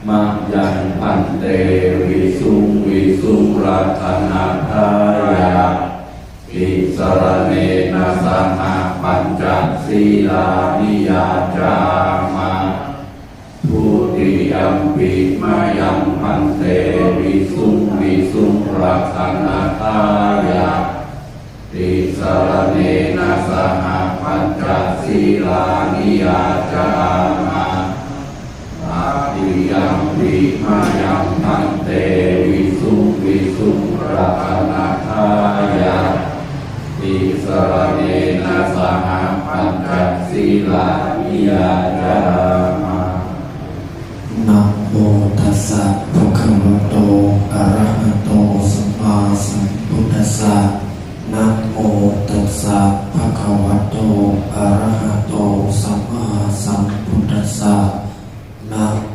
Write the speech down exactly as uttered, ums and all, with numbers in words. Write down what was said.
Mayaṃ bhante visuṃ visuṃ rakkhaṇatthāya tisaraṇena saha pañca sīlāni yācāma. Dutiyampi mayaṃ bhante visuṃ visuṃ rakkhaṇatthāya tisaraṇena saha pañca sīlāni yācāma. Tatiyampi mayaṃ bhante visuṃ visuṃ rakkhaṇatthāya tisaraṇena saha pañca sīlāni yācāma. Namo tassa bhagavato arahato sammāsambuddhassa. Namo tassa bhagavato arahato sammāsambuddhassa. Namo